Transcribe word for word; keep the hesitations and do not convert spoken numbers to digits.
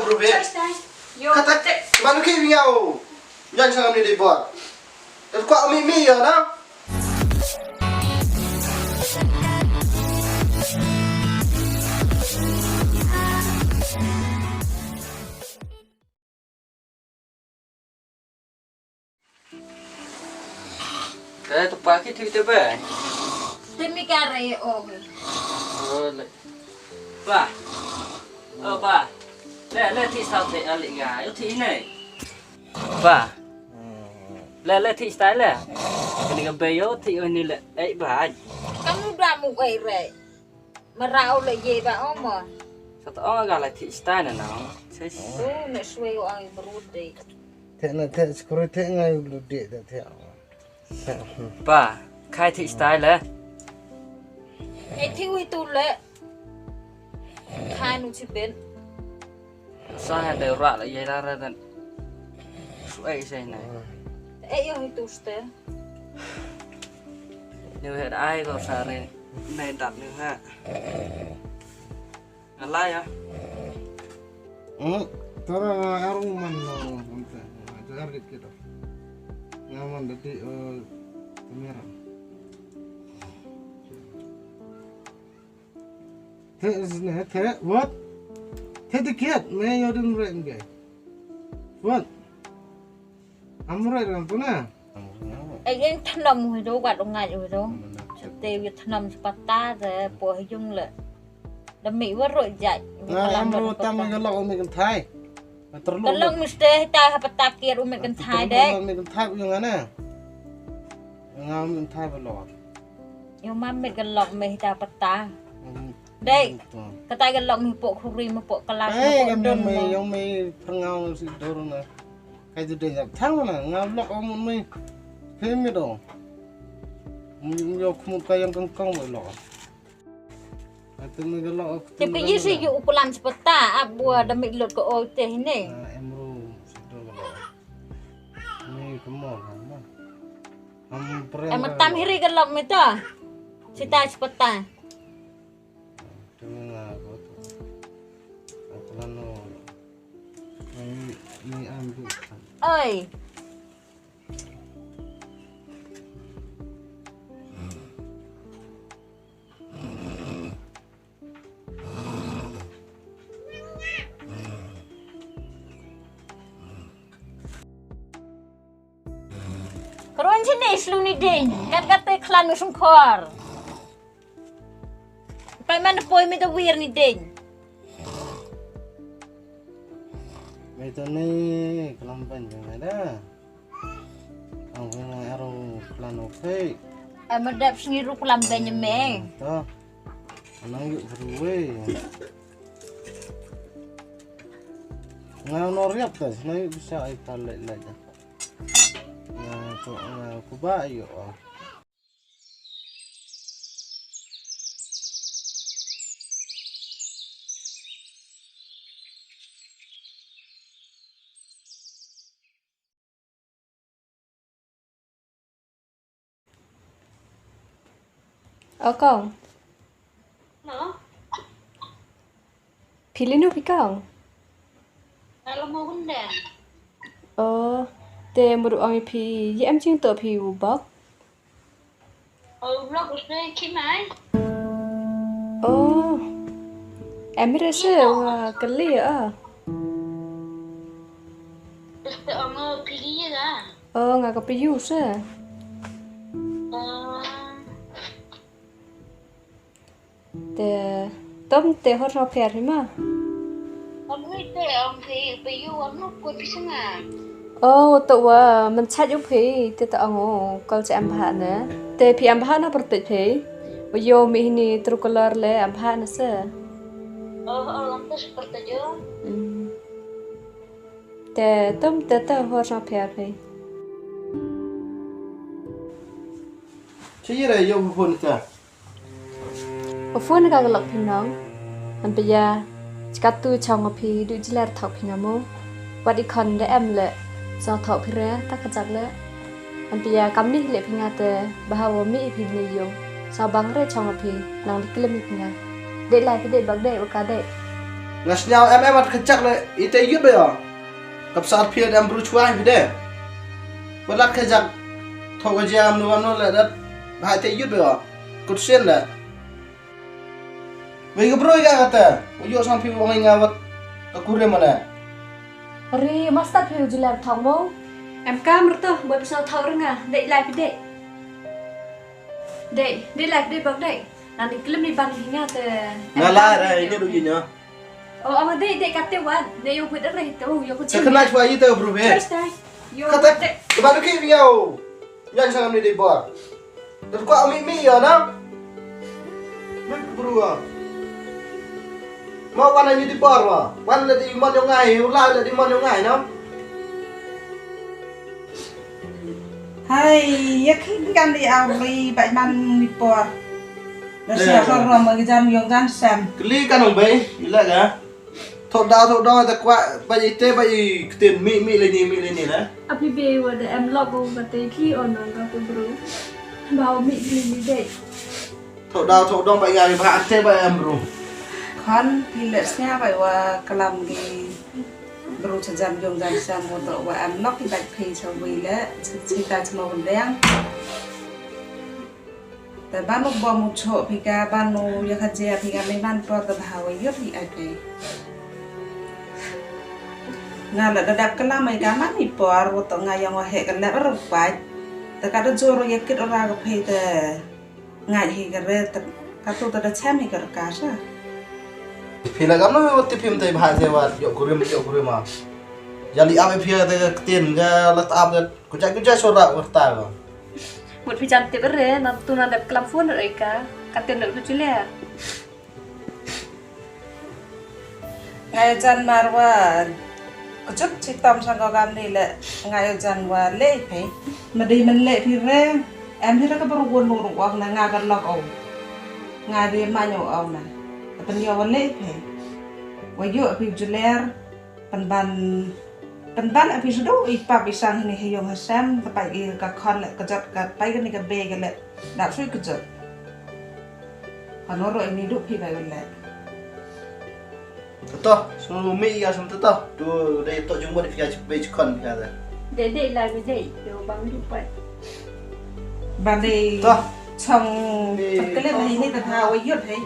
Ruhe. Yo. Kata te. Manu ki biang. Jan sang ni di bor. Terkuat mi mi ya na. Te tu pa ki thi te be. Te mi ka re o. Oh, le. Pa. Oh, pa. Le, le thi sa te ali ga. Yo thi ne. Pa. Le, le thi sta le. Kani ka be yo thi o ni le. Ei ba. Kam nu da mu ei re. Mara u la ye ba ong mo. Sa ta ong ga la thi sta na na. Sis. Tu na shwe u ang bru de. Te na te skru te ngai bru de te te. Pa, khai thi sta le. E thi u tu le. Khai nu chi ben. Sa ha de ra la ye la ra dan. Su ei sei na. E yo hi tu ste. Ni he ai ko sa re. Nei dat ni ha. Ala ya. Hmm, tara arung man no, unte. Jar dit kita. Ngaman dati, eh, kamera. Te is ne, te, what? Te dikit, me yo dum re nge. What? Amre ram tu na. Ai eng thnam hu do, wat ngai hu do. Te yu thnam sepata de po yung le. Da mi wa ro jai. Na amro tam ga lok mi kan thai. Terlu. Ka long mesti tai ha pata kiat u met kan thai de. Mi kan thai yung ana. Nga mi kan thai ba lok. Yo mam met ka long mi ta pata. Dei, kata ka long mi pok khuri, mi pok kelas, mi pok dun, mi yong mi perngau si dor na. Kai tu dei thang na, nga lok amun mi. Phe mi do. Mi yo khmut ka yang kangkang mi lok. Atu mi ka lok. Te pe yi si yu ukulan sepeta, ab bua da mi lut ko o te hine. Emru si dor ko. Mi kemo kan. Am pre. Em tam hiri ka lok mi to. Sita sepeta. Tengah apa tu? Apa lano? Ni, ni ambil. Oi. Kron sini selu ni ding. Kat kat te klan usung kor. Pai man poi mi da wir ni ding. Mai to ni kelam pen jong mai da. Ang pen aro plan oke. Ama dap sini ru kelam pen jong mai. To. Anang yuk berwe. Nga no riap ta, sini bisa ai ta le le da. Nga to nga kuba yuk. O kong. Hello. Phi lino phi kong? Hello mo gunde. O, te muru ong phi ye em jingto phi u bok. O, u bok u sdei ki mai. O. Em re se wa kali a. Te ong phi ye ga. O, nga ka phi yu se. O. Te tom te hor no pher hi ma. Om hi te om phi pe yu om no ko pi sanga. O to wa man cha ju phi te ta ngo kal cha am bha na. Te phi am bha na per te phi. Wa yo mi ni tru color le am bha na se. O o om te per te jo. Te tom te ta hor no pher phi. Chi ra yo phone ta. Ka phone ka lok phi nong. An pia. Chikatu chong phi du jiler thok phi ngamo. Wat i khon de em le. So thok phi re ta ka jak le. An pia kam ni le phi nga te. Bahawa mi phi ni yo. So bang re chong phi nang di klem phi nga. De lai phi de bak de u ka de. Nga sñiaw em em wat ka jak le ite yut ba yo. Kap sar phi em bru chwa phi de. Wat lat ka jak. Tho ka jia mnu mnu le dat. Ba ite yut ba yo. Kut sien le. Wei ka bru ka kata. Yo sang phi wong nga wat. Ka kure mana. Ri masta phi u jilar thong mo. Em kam rto boy pesal thong renga. Dek lai phi dek. Dek, dek lai phi dek bang dek. Nanti kelim ni ban hinga te. Nga lai ra ini rugi nya. Oh, ama dek dek kate wan. Dek yo buat re tu, yo buat. Sa kena chwa ite bru be. First time. Yo Kata buat dek. Kebadu ki biau. Yang sangat ni di bar. Dah kuat ambil mi ya na. Mit bru ah. Ma wan ni di bar ma. Wan le di man yong ngai, ula le di man yong ngai na. Hai, ya khi kan di au ri bai man ni por. Dah siap rom ma ki jan yong jan sem. Kli kan ong bai, ila ga. Thok da thok dong ta kwah ba ite ba i ktien mi mi le ni mi le ni na. Api be wa da em lok ko ka te ki on on ka tu bru. Ba mi mi ni de. Thok da thok dong ba i ngai ba ante ba em bru. Khan ti le snya ba wa kalam ki bru cha jan jong jan sang mo to wa em lok ki ba phi cha wi le chi ta chmo deng. Te ban u bom u choh phi ka ban u ya ka jia phi ka me ban por te bha wa yut hi ai phi. Nga la da dap ka lam ai ka man i por wa to nga yang wa he ka lep ru kwat. Te ka da jor ya kit ora ka phi te ngai hi ka re te ka tu te da chem hi ka ka sa. Phi la kam no ti phim te bha se wa yo kurim yo kurim ma. Ya li ap phi te ka ktien ka la ta ap ka ku jai ku jai so ra wa ta. Mut phi jan tip re na tu na dep klam phone re ka ka ten dep tu chule. Ngai jan marwa kujut chitam sang ko kam ni le ngai jan wa le phe. Ma dei men le phi re em hi re ka baru won nu ru wa na nga ka lok au. Nga dei ma nyo au na. Pen yo wa le phe. Wa yo phi juler. Pynban pynban a phi sdu i pap i sang hini hi yong hasem ka pai i ka khon le ka jot ka pai ka ni ka be ka le da sui ka jot. Hano ro ini du phi bai le. To, so mi ya sam to. Tu dei to jumbo di phi ka be chkon phi ka. De de la mi de yo bang du pai. Ban de. To. Chong pynkelem hini ta tha wa yut hei.